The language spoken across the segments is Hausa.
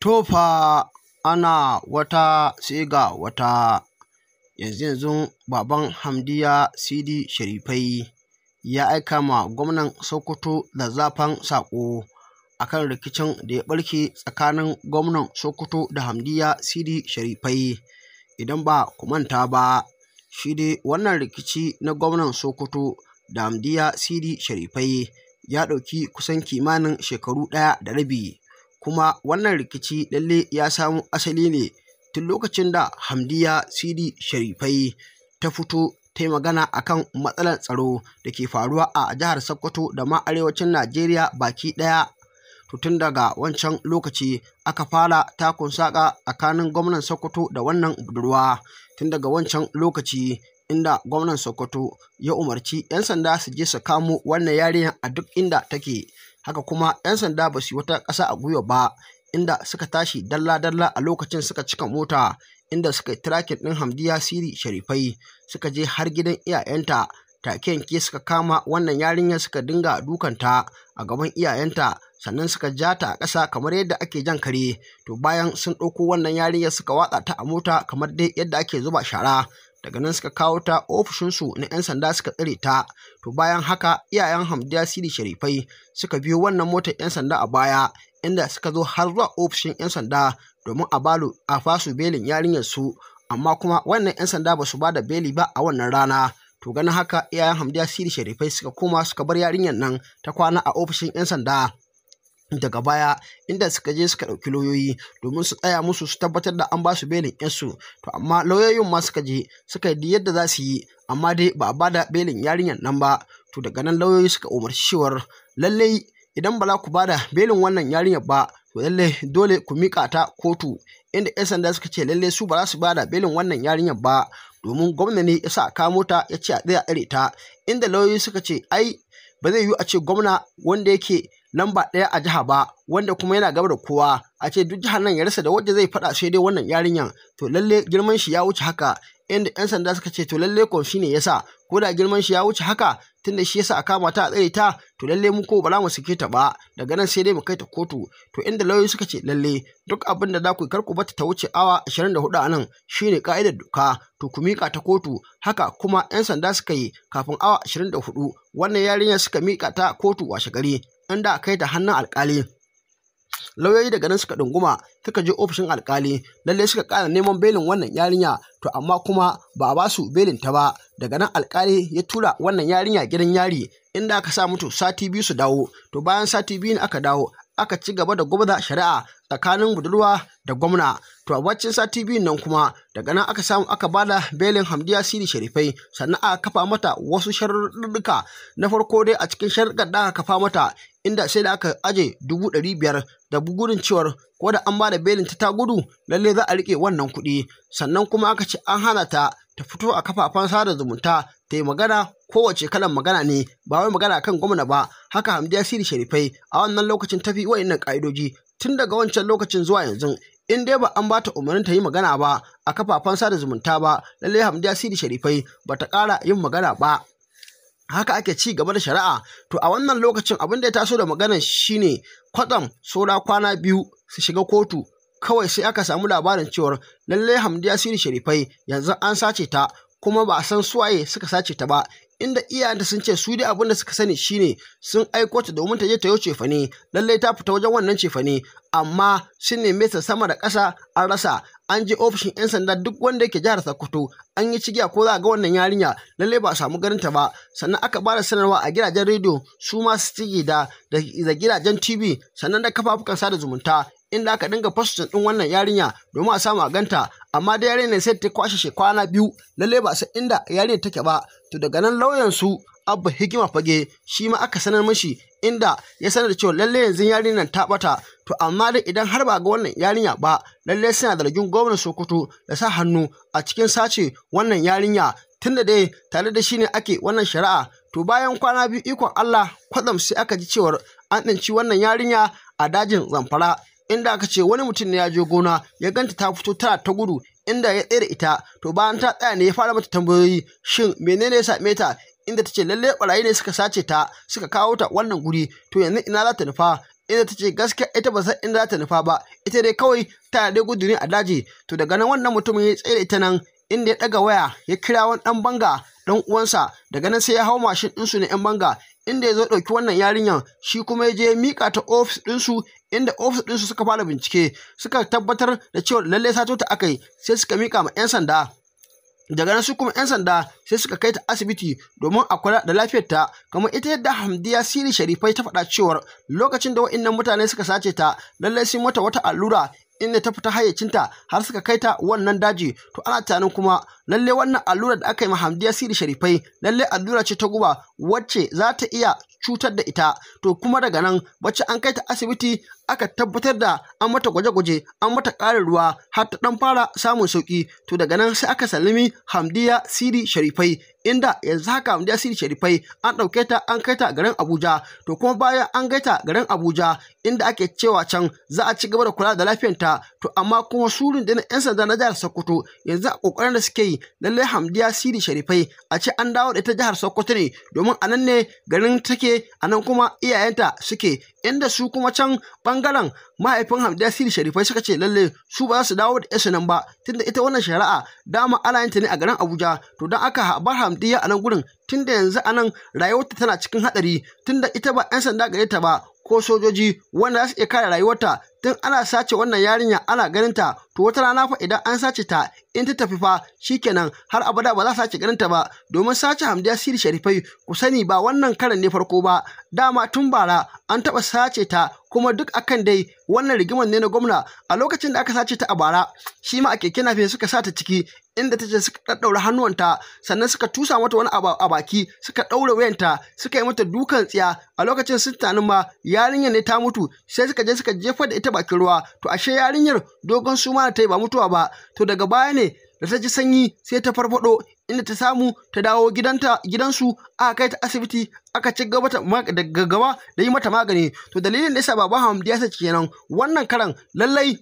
To fa ana wata sai ga wata, yanzu-yanzun baban Hamdiyya Sidi Sharifai ya aika ma gwamnan Sokoto zazzafan saƙo a kan rikicin da ya ɓarke tsakanin gwamnan Sokoto da Hamdiyya Sidi Sharifai. Idan ba ku manta ba, shi dai wannan rikici na gwamnan Sokoto da Hamdiyya Sidi Sharifai ya ɗauki kusan kimanin shekaru ɗaya da rabi. Kuma wannan rikici lalle ya samo asali ne tun lokacin da Hamdiyya Sidi Sharifai ta fito ta yi magana a kan matsalar tsaro da ke faruwa a jihar Sokoto da ma arewacin Najeriya baki ɗaya. To tun daga wancan lokaci aka fara takun saƙa tsakanin gwamnan Sokoto da wannan budurwa. Tun daga wancan lokaci inda gwamnan Sokoto ya umarci 'yan sanda su je su kamo wannan yarinyar a duk inda take. Haka kuma 'yan sanda ba su yi wata ƙasa a gwiwa ba, inda suka tashi dalla-dalla a lokacin suka cika mota, inda suka yi tracking ɗin Hamdiyya Sidi Sharifai, suka je har gidan iyayenta, take yanke suka kama wannan yarinyar suka dinga dukanta a gaban iyayenta, sannan suka ja ta a ƙasa kamar yadda ake jan kare. To bayan sun ɗauko wannan yarinyar suka watsa ta a mota kamar dai yadda ake zuba shara. Daga nan suka kawo ta ofishinsu na 'yan sanda suka tsare ta. To bayan haka iyayen Hamdiyya Sidi Sharifai suka biyo wannan motar 'yan sanda a baya, inda suka zo har zuwa ofishin 'yan sanda domin a balu a fasu belin yarinyar su, amma kuma wannan 'yan sanda ba su ba da beli ba a wannan rana. To ganin haka iyayen Hamdiyya Sidi Sharifai suka koma suka bar yarinyar nan ta kwana a ofishin 'yan sanda. Daga baya inda suka je suka ɗauki lauyoyi domin su tsaya musu su tabbatar da an ba su belin 'yarsu. To amma lauyoyin ma suka je suka yi yadda za su yi, amma dai ba a ba da belin yarinyar nan ba. To daga nan lauyoyi suka umarci cewar lallai idan ba za ku ba da belin wannan yarinyar ba, to lallai dole ku miƙa ta kotu. Inda 'yan sanda suka ce lallai su ba za su ba da belin wannan yarinyar ba, domin gwamna ne ya sa a kamo ta ya ce a tsaya tsare ta. Inda lauyoyi suka ce ai ba zai yiwu a ce gwamna wanda yake lamba ɗaya a jiha ba, wanda kuma yana gaba da kowa, a ce duk jihar nan ya rasa da wanda zai faɗa sai dai wannan yarinyan. To lalle girman shi ya wuce haka. Inda 'yan sanda suka ce to lalle ko shine yasa, ko da girman shi ya wuce haka, tunda shi yasa a kama ta a tsare ta, to lalle mu ko ba za mu sake ta ba, daga nan sai dai mu kai ta kotu. To inda lauyoyi suka ce lalle duk abin da za ku yi kar ku bata ta wuce awa 24 a nan, shine ka'idar doka, to ku miƙa ta kotu. Haka kuma 'yan sanda suka yi kafin awa 24 wannan yarinya suka miƙa ta kotu washe gari, inda aka kai ta hannun alƙali. Lauyoyi daga nan suka ɗunguma suka je ofishin alƙali, lallai suka ƙara neman belin wannan yarinya, to amma kuma ba a ba su belin ta ba. Daga nan alƙali ya tura wannan yarinya gidan yari, inda aka sa mutu sati biyu su dawo. To bayan sati biyu ne aka dawo, aka ci gaba da gwabza shari'a tsakanin budurwa da gwamna. To a baccin sati biyun nan kuma daga nan aka samu aka bada belin Hamdiyya Sidi Sharifai, sannan aka kafa mata wasu sharuɗɗuka. Na farko dai a cikin sharuɗɗan da aka kafa mata, inda sai da aka aje 500,000 da bugurin cewar ko da an bada belin ta ta gudu lalle za a riƙe wannan kuɗi. Sannan kuma aka ce an hana ta ta fito a kafafen sada zumunta ta yi magana kowace kalan magana ne, ba wai magana kan gwamna ba. Haka Hamdiyya Sidi Sharifai a wannan lokacin tafi wa'innan ƙa'idoji tun daga wancan lokacin zuwa yanzu. In dai ba an ba ta umarnin ta yi magana ba a kafafen sada zumunta ba, lallai Hamdiyya Sidi Sharifai ba ta ƙara yin magana ba. Haka ake ci gaba da shari'a. To a wannan lokacin abin da ya taso da maganar shine kwatsam saura kwana biyu su shiga kotu, kawai sai aka samu labarin cewar lallai Hamdiyya Sidi Sharifai yanzu an sace ta, kuma ba a san suwaye suka sace ta ba. Inda iyayenta sun ce su dai abin da suka sani shine sun aiko ta domin ta je ta yi cefane, lallai ta fita wajen wannan cefane, amma sun neme ta sama da ƙasa an rasa. An je ofishin 'yan sanda duk wanda yake jihar Sokoto an yi cigiya ko za a ga wannan yarinya, lallai ba a samu ganin ta ba. Sannan aka bada sanarwa a gidajen rediyo su ma su cige da gidajen TV, sannan da kafafukan sada zumunta, inda aka dinga postin ɗin wannan yarinya domin a samu a ganta. Amma da yarinyar sai ta kwashe kwana biyu, lallai ba san inda yarinyar take ba. To daga nan lauyan su Abba Hikima Fage shi ma aka sanar mashi, inda ya sanar da cewa lallai yanzu yarinyar ta bata. To amma dai idan har ba ga wannan yarinya ba, lallai suna zargin gwamnan Sokoto da sa hannu a cikin sace wannan yarinya, tunda dai tare da shi ne ake wannan shari'a. To bayan kwana biyu ikon Allah kwatsam sai aka ji cewar an tsinci wannan yarinya a dajin Zamfara, inda aka ce wani mutum ne ya je gona ya ganta ta fito tana ta gudu, inda ya tsere ita. To bayan ta tsaya ne ya fara mata tambayoyi, shin menene ya same ta, inda ta ce lallai ɓarayi ne suka sace ta suka kawo ta wannan guri, to yanzu ina za ta nufa. inda ta ce gaskiya ita ba san inda za ta nufa ba, ita dai kawai tana dai gudu ne a daji. To daga nan wannan mutumin ya tsaye da ita nan, inda ya ɗaga waya ya kira wani ɗan banga ɗan uwansa. Daga nan sai ya hau mashin ɗinsu na 'yan banga, inda ya zo ɗauki wannan yarinyar, shi kuma ya je ya miƙa ta ofis ɗinsu, inda ofis ɗinsu suka fara bincike, suka tabbatar da cewa lallai sato ta aka yi, sai suka miƙa ma 'yan sanda. Daga nan su kuma 'yan sanda sai suka kai ta asibiti domin a kula da lafiyarta. Kamar ita yadda Hamdiya Siri Sharifai ta faɗa cewar lokacin da wa'innan mutane suka sace ta, lallai sun mata wata allura inda ta fita hayyacinta har suka kai ta wannan daji. To ana tunanin kuma lalle wannan allura da aka yi ma Hamdiya Siri Sharifai lalle allura ce ta guba wacce za ta iya cutar da ita. To kuma daga nan wacce an kai ta asibiti aka tabbatar da an mata gwaje-gwaje, an mata ƙarin ruwa har ta ɗan fara samun sauƙi. To daga nan sai aka sallami Hamdiya Siri Sharifai, inda yanzu haka Hamdiya Siri Sharifai an ɗauke ta an kai ta garin Abuja. To kuma bayan an kai ta garin Abuja, inda ake cewa can za a ci gaba da kula da lafiyarta. To amma kuma su rundunar 'yan sanda na jihar Sokoto yanzu a ƙoƙarin da suke yi, lallai Hamdiya Siri Sharifai a ce an dawo da ita jihar Sokoto ne, domin a nan ne garin take, a nan kuma iyayenta suke. Inda su kuma can bangaren mahaifin Hamdiya Siri Sharifai suka ce lalle su ba za su dawo da 'yarsu nan ba, tunda ita wannan shari'a dama ana yin ta ne a garin Abuja. To don aka bar Hamdiya a nan gurin, tunda yanzu a nan rayuwarta tana cikin haɗari, tunda ita ba 'yan sanda gare ta ba ko sojoji wanda za su iya kare rayuwarta. Tun ana sace wannan yarinya ana ganin ta, to wata rana fa idan an sace ta in ta tafi fa shikenan har abada ba za su sace ganin ta ba. Domin sace Hamdiya Siri Sharifai ku sani ba wannan karan ne farko ba, dama tun bara an taɓa sace ta, kuma duk akan dai wannan rigimar ne na gwamna. A lokacin da aka sace ta a bara, shi ma a keke nafe suka sa ta ciki, inda ta ce suka ɗaɗɗaura hannuwanta, sannan suka tusa mata wani abu a baki, suka ɗaure wayanta, suka yi mata dukan tsiya. A lokacin sun tunanin ma yarinyar ne ta mutu, sai suka je suka jefar da ita bakin ruwa. To ashe yarinyar dogon suma da ta yi ba mutuwa ba. To daga baya ne da ta ji sanyi sai ta farfado, inda ta samu ta dawo gidanta gidansu, aka kai ta asibiti, aka ci gaba da gaggawa da yi mata magani. To dalilin da yasa baban Hamdiya ta kenan wannan karan lallai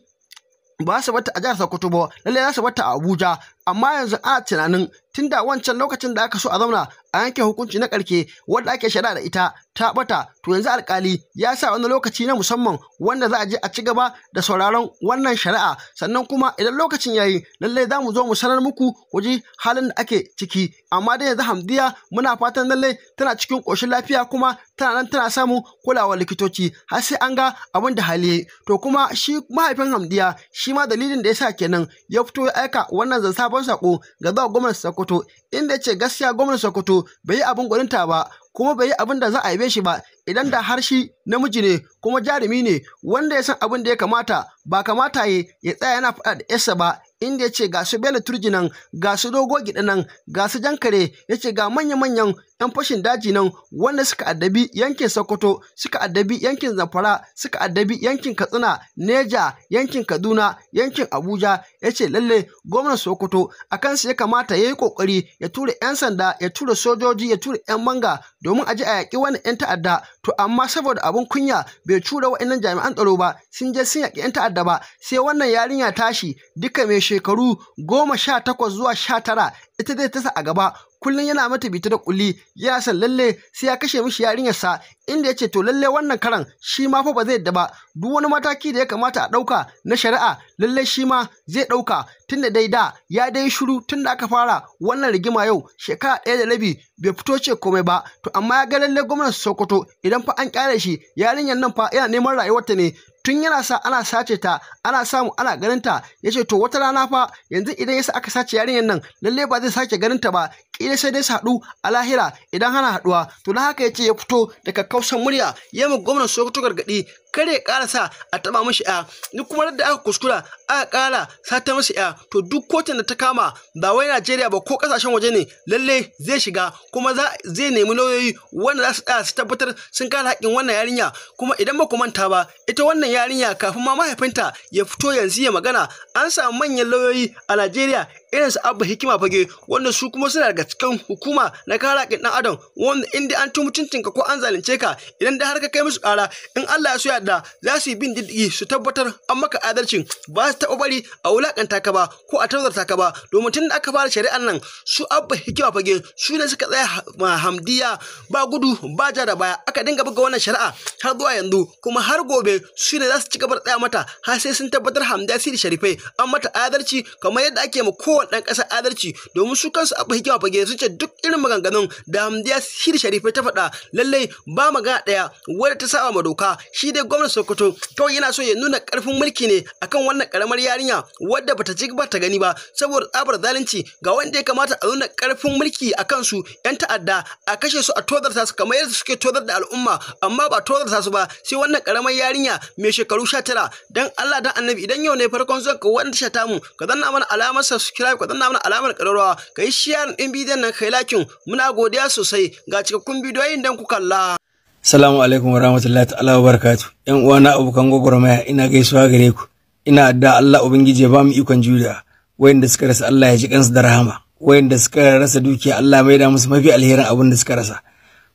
ba su bata a jihar Sokoto ba, lallai za su bata a Abuja. Amma yanzu ana tunanin tunda wancan lokacin da aka so a zauna a yanke hukunci na ƙarshe wanda ake shari'a da ita ta bata, to yanzu alkali ya sa wani lokaci na musamman wanda za a je a ci gaba da sauraron wannan shari'a. Sannan kuma idan lokacin yayi lallai za mu zo mu sanar muku ku ji halin da ake ciki. Amma dai yanzu Hamdiya muna fatan lallai tana cikin ƙoshin lafiya, kuma tana nan tana samun kulawar likitoci har sai an ga abin da hali yayi. To kuma shi mahaifin Hamdiya shi ma dalilin da ya sa kenan ya fito ya aika wannan sabon sako ga zuwa gwamnatin Sokoto, inda ya ce gaskiya gwamnatin Sokoto bai yi abin gwaninta ba, kuma bai yi abin da za a yabe shi ba. Idan da har shi namiji ne kuma jarumi ne wanda ya san abin da ya kamata, ba kamata ya tsaya yana faɗa da yarsa ba. Inda ya ce ga su Bello Turji nan, ga su Dogo Gida nan, ga su Jankare, ya ce ga manya-manyan 'yan fashin daji nan wanda suka addabi yankin Sokoto, suka addabi yankin Zamfara, suka addabi yankin Katsina, Neja, yankin Kaduna, yankin Abuja. Ya ce lalle gwamnan Sokoto a kansu ya kamata ya yi ƙoƙari ya tura 'yan sanda, ya tura sojoji, ya tura 'yan banga domin a je a yaƙi wani 'yan ta'adda. To amma saboda abin kunya bai tura wa'annan jami'an tsaro ba, sun je sun yaƙi 'yan ta'adda ba, sai wannan yarinya tashi duka mai shekaru 18 zuwa 19 ita zai tasa a gaba, kullum yana mata bita da kulli, yana son lalle sai ya kashe mishi yarinyarsa. Inda ya ce to lalle wannan karan shi ma fa ba zai yadda ba, duk wani mataki da ya kamata a ɗauka na shari'a lalle shi ma zai ɗauka. Tunda dai da ya dai shiru tunda aka fara wannan rigima yau shekara 1.5 bai fito ce komai ba. To amma ya ga lalle gwamnan Sokoto idan fa an kyale shi yarinyar nan fa yana neman rayuwarta ne, tun yana sa ana sace ta ana samu ana ganin ta. Yace to wata rana fa yanzu idan yasa aka sace yarinyar nan lalle ba zai sake ganin ta ba, kila sai dai su haɗu a lahira idan hana haɗuwa. To don haka yace ya fito da kakkausan murya ya ma gwamnan Sokoto gargaɗi kare ya ƙara sa a taɓa mishi ya, duk kuma da aka kuskura aka ƙara sata mishi ya, to duk kotun da ta kama ba wai Najeriya ba ko ƙasashen waje ne lalle zai shiga, kuma zai nemi lauyoyi wanda za su tsaya su tabbatar sun kare haƙƙin wannan yarinya. Kuma idan ba ku manta ba, ita wannan yarinya kafin ma mahaifinta ya fito yanzu ya magana, an samu manyan lauyoyi a Najeriya irin su Abba Hikima Fage, wanda su kuma suna daga cikin hukuma na kare haƙƙin ɗan adam, wanda inda an ci mutuncinka ko an zalunce ka, idan da har ka kai musu ƙara, in Allah ya so ya yarda za su yi bin diddigi su tabbatar an maka adalcin, ba su taɓa bari a wulakanta ka ba ko a tozarta ka ba. Domin tun da aka fara shari'ar nan, su Abba Hikima Fage su ne suka tsaya ma Hamdiya ba gudu ba ja da baya, aka dinga buga wannan shari'a har zuwa yanzu, kuma har gobe su ne za su ci gaba da tsaya mata har sai sun tabbatar Hamdiya Sidi Sharifai an mata adalci kamar yadda ake ma kowane ɗan ƙasa adalci. Domin su kansu Abba Hikima Fage sun ce duk irin maganganun da Hamdiya Sidi Sharifai ta faɗa lallai ba magana ɗaya wadda ta saba ma doka. Shi dai gwamnan Sokoto kawai yana so ya nuna ƙarfin mulki ne akan wannan ƙaramar yarinya wadda bata ji ba ta gani ba, saboda tsabar zalunci. Ga wanda ya kamata a nuna ƙarfin mulki a kansu, 'yan ta'adda, a kashe su a tozarta su kamar yadda suke tozar da al'umma, amma ba tozarta su ba sai wannan ƙaramar yarinya mai shekaru 19. Dan Allah dan Annabi, idan yau ne farkon zuwan ka wannan tasha tamu, ka danna mana alamar subscribe, ka danna mana alamar ƙararrawa, ka yi share ɗin bidiyon nan, kai lakin. Muna godiya sosai. Ga cikakkun bidiyoyin dan ku kalla. Salamu alaikum wa rahmatullahi ta'ala wa barakatu. ‘Yan uwana abokan gwagwarmaya, ina gaisuwa gare ku. Ina addu'a Allah Ubangiji ya ba mu ikon juriya. Wayanda suka rasa, Allah ya ji kansu da rahama. Wayanda suka rasa dukiya, Allah mai da musu mafi alherin abin da suka rasa.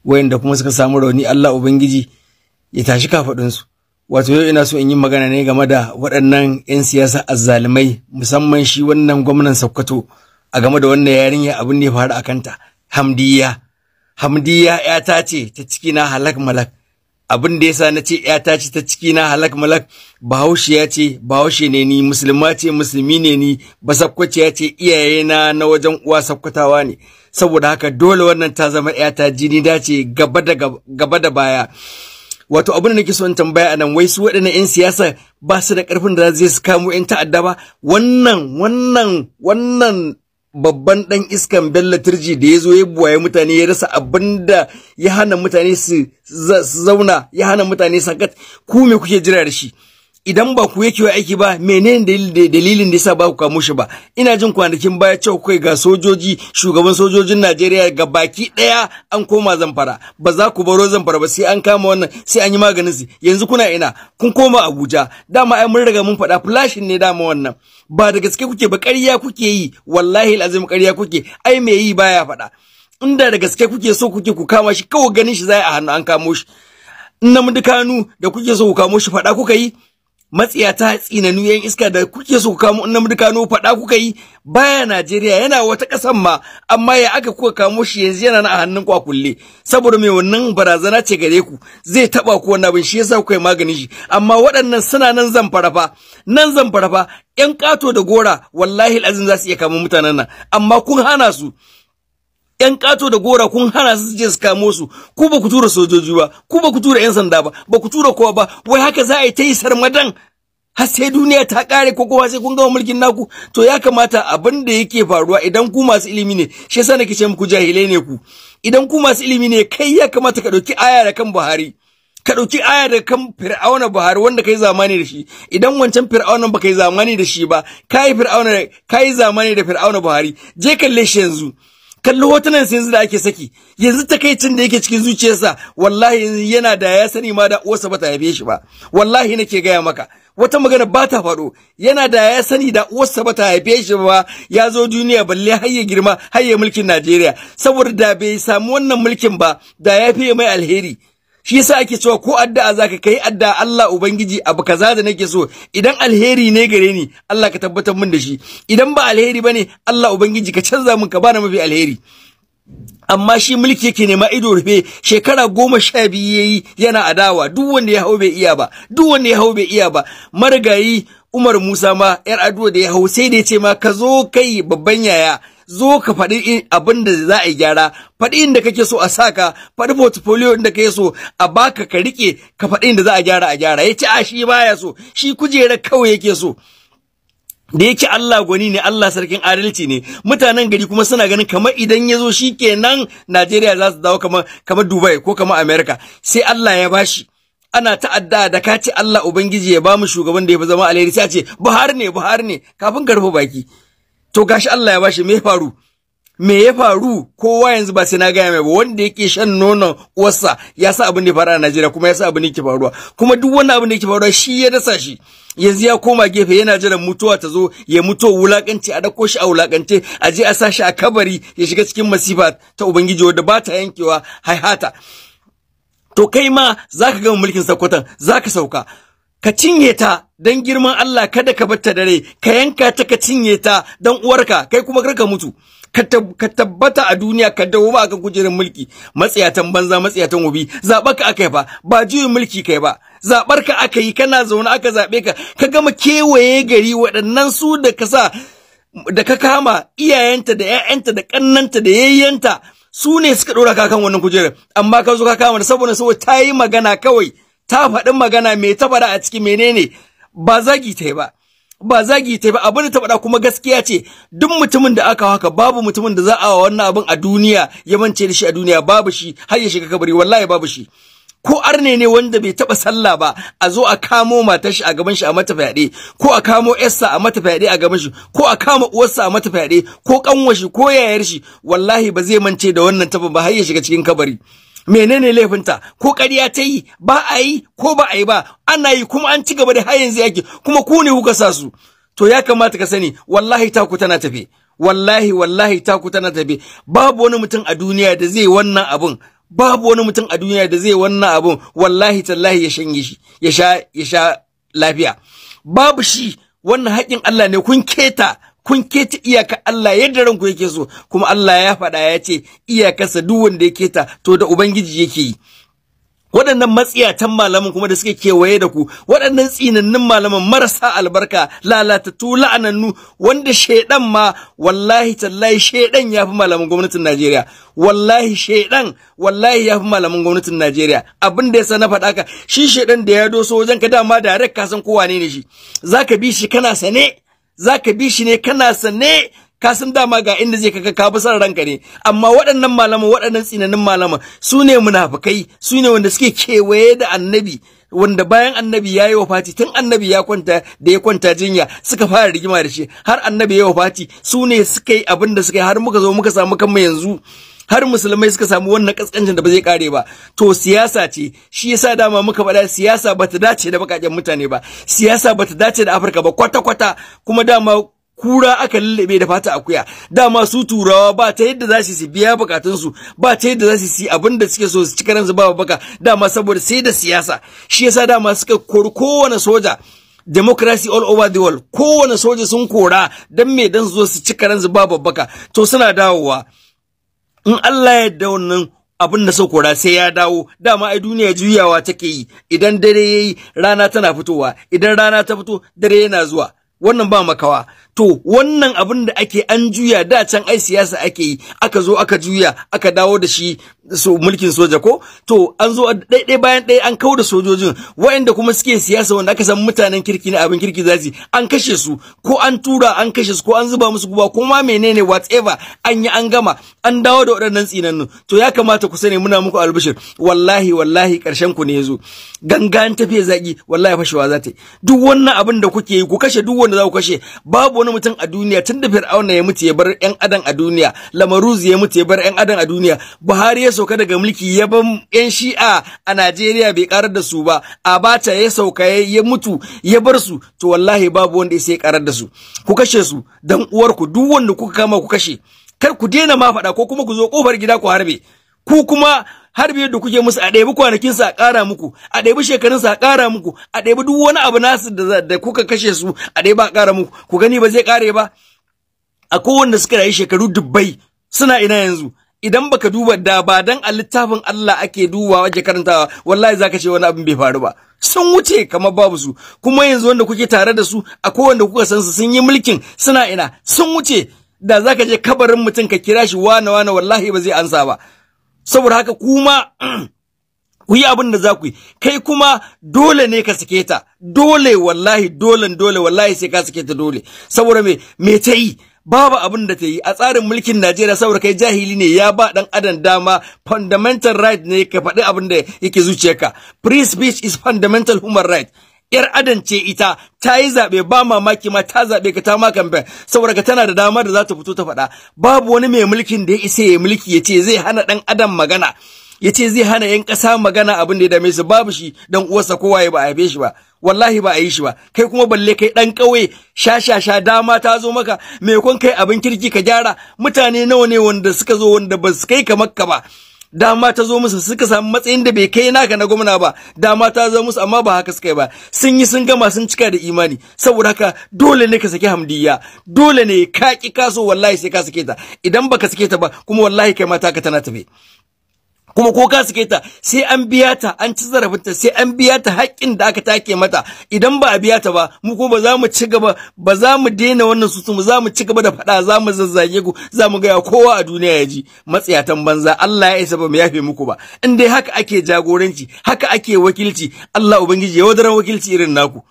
Wayanda kuma suka samu rauni, Allah Ubangiji ya tashi kafaɗinsu. Wato yau ina so in yi magana ne game da waɗannan 'yan siyasa azzalumai, musamman shi wannan gwamnan Sokoto, a game da wannan yarinya, abin da ya faru a kanta. Hamdiya. Hamdiya ‘yata ce ta ciki na halak malak. Abin da yasa na ce ‘yata ce ta ciki na halak malak, Bahaushiya ce, Bahaushe ne ni, Musulma ce, Musulmi ne ni, Basakkwaciya ce, iyayena na wajen uwa Sakkwatawa ne. Saboda haka dole wannan ta zama ‘yata, jini dace gaba da baya. Wato abin da nake so in tambaya anan, wai su waɗannan 'yan siyasa ba su da ƙarfin da za su kamo 'yan ta'adda ba? Wannan babban ɗan iskan Bello Turji da ya zo ya buwaye mutane, ya rasa abin da ya hana mutane su zauna, ya hana mutane sakat, ku me kuke jira da shi? Idan ba ku yake aiki ba, menene dalilin da yasa ba ku kamo shi ba? Ina jin kwanakin baya cewa kai ga sojoji, shugaban sojojin Najeriya ga baki daya an koma Zamfara, ba za ku baro Zamfara ba sai an kama wannan, sai an yi maganin su. Yanzu kuna ina? Kun koma Abuja. Dama ai mun riga mun faɗa, flashin ne dama wannan, ba da gaske kuke ba, ƙarya kuke yi, wallahi alazim ƙarya kuke. Ai me yi baya faɗa. Inda da gaske kuke so kuke ku kama shi, kawai ganin shi zai a hannu an kamo shi. Nnamdi Kanu da kuke so ku kamo shi, faɗa kuka yi? Matsiyata, tsinanu, yan iska da kuke so ku kamo Nnamdi Kanu, faɗa kuka yi? Baya Najeriya, yana wata ƙasan ma, amma ya aka kuka kamo shi? Yanzu yana a hannun ku a kulle. Saboda mai wannan barazana ce gare ku, zai taba ku wannan abin, shi yasa kuka yi maganin shi. Amma waɗannan suna nan Zamfara fa, nan Zamfara fa, ƴan ƙato da gora, wallahi azim za su iya kamo mutanen nan, amma kun hana su. ‘Yan ƙato da gora kun hana su je su kamo su. Ku ba ku tura sojoji ba, ku ba ku tura ‘yan sanda ba, ba ku tura kowa ba. Wai haka za a yi ta yi sarmadan har sai duniya ta ƙare, ko kowa sai kun gama mulkin naku? To ya kamata abin da yake faruwa, idan ku masu ilimi ne, shi yasa nake ce muku jahilai ne ku. Idan ku masu ilimi ne, kai ya kamata ka ɗauki aya da kan Buhari, ka ɗauki aya da kan Fir'auna Buhari wanda kai zamani da shi. Idan wancan Fir'aunan ba kai zamani da shi ba, kai Fir'auna, kai zamani da Fir'auna Buhari. Je kalle shi yanzu, kalli hotunan yanzu da ake saki yanzu, takaicin da yake cikin zuciyarsa, wallahi yana da ya sani ma da uwarsa bata haife shi ba. Wallahi nake gaya maka, wata magana ba ta faɗo. Yana da ya sani da uwarsa bata haife shi ba ya zo duniya, balle har ya girma har ya mulkin Najeriya. Saboda da bai samu wannan mulkin ba, da ya fiye mai alheri. Shi yasa ake cewa ko addu'a zaka kai addu'a, Allah Ubangiji, abu kaza da nake so, idan alheri ne gare ni, Allah ka tabbatar min da shi. Idan ba alheri bane, Allah Ubangiji ka canza min ka bani mafi alheri. Amma shi mulki yake nema ido rufe. Shekara 12 yayi yana adawa, duk wanda ya hau bai iya ba, duk wanda ya hau bai iya ba. Marigayi Umar Musa ma, 'Yar'aduwa da ya hau, sai da ya ce ma, ka zo kai babban yaya, zo ka faɗi abin da za a yi gyara, faɗi inda kake so a saka, faɗi portfolio inda kake so a baka ka rike, ka faɗi inda za a gyara a gyara. Ya ce a shi baya so, shi kujera kawai yake so. Da yake Allah gwani ne, Allah sarkin adalci ne, mutanen gari kuma suna ganin kamar idan ya zo shi kenan Najeriya za su dawo kamar Dubai ko kamar America. Sai Allah ya bashi. Ana ta'adda da ka ce Allah Ubangiji ya bamu shugaban da ya fi zama alheri, sai a ce Buhari ne, Buhari ne, kafin ka rufe baki. To gashi Allah ya bashi, me ya faru? Me ya faru? Kowa yanzu ba sai na gaya mai ba, wanda yake shan nonon uwarsa ya sa abin da ya faru a Najeriya, kuma ya sa abin da yake faruwa. Kuma duk wannan abin da yake faruwa shi ya dasa shi. Yanzu ya koma gefe yana jiran mutuwa ta zo, ya mutu wulakanci, a dako shi a wulakance, a je a sa shi a kabari, ya shiga cikin masifa ta Ubangiji wadda ba ta yankewa, haihata. To kai ma zaka gama mulkin Sokoton, zaka sauka. Ka cinye ta dan girman Allah, kada ka batta dare, ka yanka ta ka cinye ta dan uwarka, kai kuma kar ka mutu. Ka tabbata a duniya, ka dawo ba akan kujerar mulki. Matsiyatan banza, matsiyatan wobi, zaɓar ka aka yi fa, ba juyin mulki kai ba, zaɓar ka aka yi, kana zaune aka zaɓe ka, ka gama kewaye gari. Waɗannan su da ka sa da ka kama iyayenta da ƴaƴanta da ƙannanta da yayyanta, su ne suka ɗora ka kan wannan kujerar, amma ka zo ka kama da saboda ta yi magana kawai, ta faɗi magana. Me ta faɗa a ciki? Menene? Ba zagi ta yi ba, ba zagi ta ba, abin da ta faɗa kuma gaskiya ce. Duk mutumin da aka haka, babu mutumin da za a wannan abin a duniya ya mance da shi a duniya, babu shi har ya shiga kabari, wallahi babu shi. Ko arne ne wanda bai taba sallah ba, a zo a kamo matar shi a gaban shi a mata fyaɗe, ko a kamo yarsa a mata fyaɗe a gaban shi, ko a kama uwarsa a mata fyaɗe, ko kanwar shi ko yayar shi, wallahi ba zai mance da wannan taban ba har ya shiga cikin kabari. Menene laifinta? Ko ƙarya ta yi? Ba a yi ko ba a yi ba, ana yi, kuma an ci gaba da har yanzu yake, kuma ku ne kuka sa su. To ya kamata ka sani, wallahi taku tana tafe, wallahi wallahi taku tana tafe. Babu wani mutum a duniya da zai wannan abun, babu wani mutum a duniya da zai wannan abun, wallahi tallahi, ya shanye shi, ya sha lafiya, babu shi. Wannan haƙƙin Allah ne kun keta, kun keta iyaka Allah yadda ranku yake so, kuma Allah ya faɗa, ya ce iyakarsa duk wanda ya keta to da ubangiji yake yi. Waɗannan matsiyatan malaman kuma da suke kewaye da ku, waɗannan tsinannun malaman marasa albarka, lalatattu, la'anannu, wanda shaidan ma, wallahi tallahi, shaidan ya fi malaman gwamnatin Najeriya. Wallahi shaidan, wallahi ya fi malaman gwamnatin Najeriya. Abin da yasa na faɗa ka, shi shaidan da ya doso wajen ka, dama direct ka san ko wane ne shi, zaka bi shi kana sane, zaka bi shi ne kana sane, ka san dama ga inda zai kaka, ka bi son ranka ne. Amma waɗannan malaman, waɗannan tsinanin malaman, su ne munafukai, su ne wanda suke kewaye da annabi, wanda bayan annabi ya yi wafati, tun annabi ya kwanta, da ya kwanta jinya suka fara rigima da shi, har annabi ya wafati su ne suka yi abin da suka yi, har muka zo muka samu kanmu yanzu, har musulmai suka samu wannan kaskancin da ba zai kare ba. To siyasa ce, shi yasa dama muka faɗa, siyasa bata dace da bakaken mutane ba, siyasa bata dace da Afirka ba kwata kwata. Kuma dama kura aka lullube da fata akuya. Dama su turawa ba ta yadda za su biya bukatunsu, ba ta yadda za su yi abin da suke so, su ci karansu ba baka, dama saboda sai da siyasa. Shi yasa dama suka kori kowane soja, democracy all over the world, kowane soja sun kora. Dan me? Dan su zo su ci karansu ba babbaka. To suna dawowa in Allah ya yarda. Wannan abin da suka kora sai ya dawo. Dama ai duniya juyawa take yi, idan dare yayi rana tana fitowa, idan rana ta fito dare yana zuwa, wannan ba makawa. To wannan abin da ake, an juya, da can ai siyasa ake yi, aka zo aka juya, aka dawo da shi so mulkin soja ko. To an zo ɗaiɗai bayan ɗaya an kau da sojojin, waɗanda kuma suke siyasa, wanda aka san mutanen kirki ne, abin kirki za su, an kashe su, ko an tura an kashe su, ko an zuba musu guba, ko ma menene, whatever, an yi an gama, an dawo da waɗannan tsinannun. To ya kamata ku sani, muna muku albishir, wallahi wallahi ƙarshen ku ne yazo. Gangan tafiya zaki, wallahi fashewa za ta yi. Duk wannan abin da kuke yi, ku kashe duk wanda za ku kashe, babu wani mutum a duniya, tun da Fir'auna ya mutu ya bar yan adam a duniya, Lamaruzi ya mutu ya bar yan adam a duniya, Buhari ya sauka daga mulki ya bar yan Shi'a a Najeriya bai karar da su ba, Abacha ya sauka ya mutu ya bar su, to wallahi babu wanda ya sai karar da su. Ku kashe su dan uwarku, duk wanda kuka kama ku kashe, kar ku daina ma faɗa, ko kuma ku zo kofar gida ku harbe. Ku kuma harbe da kuke musu, a ɗebi kwanakin su a ƙara muku, a ɗebi shekarun su a ƙara muku, a ɗebi duk wani abu nasu da kuka kashe su a ɗebi a ƙara muku, ku gani ba zai ƙare ba. A kowanne suka rayu shekaru dubbai, suna ina yanzu? Idan baka duba da ba dan a littafin Allah ake dubawa ake karantawa, wallahi zaka ce wani abin bai faru ba. Sun wuce kamar babu su. Kuma yanzu wanda kuke tare da su, a kowanne kuka san su sun yi mulkin, suna ina? Sun wuce. Da zaka je kabarin mutum ka kira shi wane wane, wallahi ba zai ansa ba. Saboda haka kuma ku yi abin da za ku yi. Kai kuma dole ne ka sake ta, dole, wallahi dole dole, wallahi sai ka sake ta dole. Saboda me? Me ta yi? Babu abin da ta yi a tsarin mulkin Najeriya. Saboda kai jahili ne, ya ba dan adam dama, fundamental right ne ka faɗi abin da yake zuciyarka. Free speech is fundamental human right. Yar adam ce ita, ta yi zaɓe, ba mamaki ma ta zaɓe ka, ta ma kamfen, saboda ka tana da dama da za ta fito ta faɗa. Babu wani mai mulkin da ya isa ya mulki ya ce zai hana ɗan adam magana, ya ce zai hana 'yan ƙasa magana abin da ya dame su, babu shi. Dan uwarsa kowa ya ba a haife shi ba, wallahi ba a yi shi ba. Kai kuma balle kai dan ƙauye sha sha sha, dama ta zo maka, maimakon kai abin kirki ka gyara, mutane nawa ne wanda suka zo wanda ba su kai kamar ka ba? Dama ta zo musu suka samu matsayin da bai kai naka na gwamna ba, dama ta zo musu amma ba haka suka yi ba. Sun yi sun gama, sun cika da imani. Saboda haka dole ne ka saki Hamdiya, dole ne ka ki kaso, wallahi sai ka sake ta. Idan baka sake ta ba kuma wallahi kai mata ka tana tafe. Kuma ko ka sake ta sai an biya ta, an ci zarafinta, sai an biya ta haƙƙin da aka take mata. Idan ba a biya ta ba, mu ko ba za mu ci gaba, ba za mu daina wannan susu, mu za mu ci gaba da faɗa, za mu zazzage ku, za mu gaya kowa a duniya ya ji. Matsiyatan banza, Allah ya isa ba mu yafe muku ba. In dai haka ake jagoranci, haka ake wakilci, Allah ubangiji ya wadaran wakilci irin naku.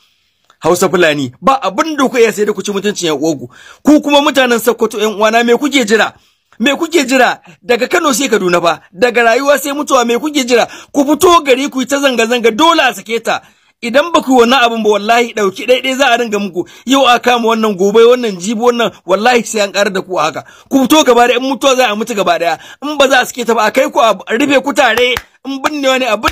Hausa Fulani ba abin da ku iya sai da ku ci mutuncin yan uwanku. Ku kuma mutanen Sokoto yan uwana, me kuke jira? Me kuke jira? Daga Kano sai Kaduna fa, daga rayuwa sai mutuwa, me kuke jira? Ku fito gari ku yi ta zanga-zanga, dole a sake ta. Idan ba ku wannan abin ba, wallahi dauki ɗaiɗai za a ringa muku. Yau a kama wannan, gobe wannan, jibi wannan, wallahi sai an ƙarar da ku haka. Ku fito gaba ɗaya, in mutuwa za a mutu gaba ɗaya. In ba za a sake ta ba, a kai ku a rufe ku tare, in binnewa ne a binne.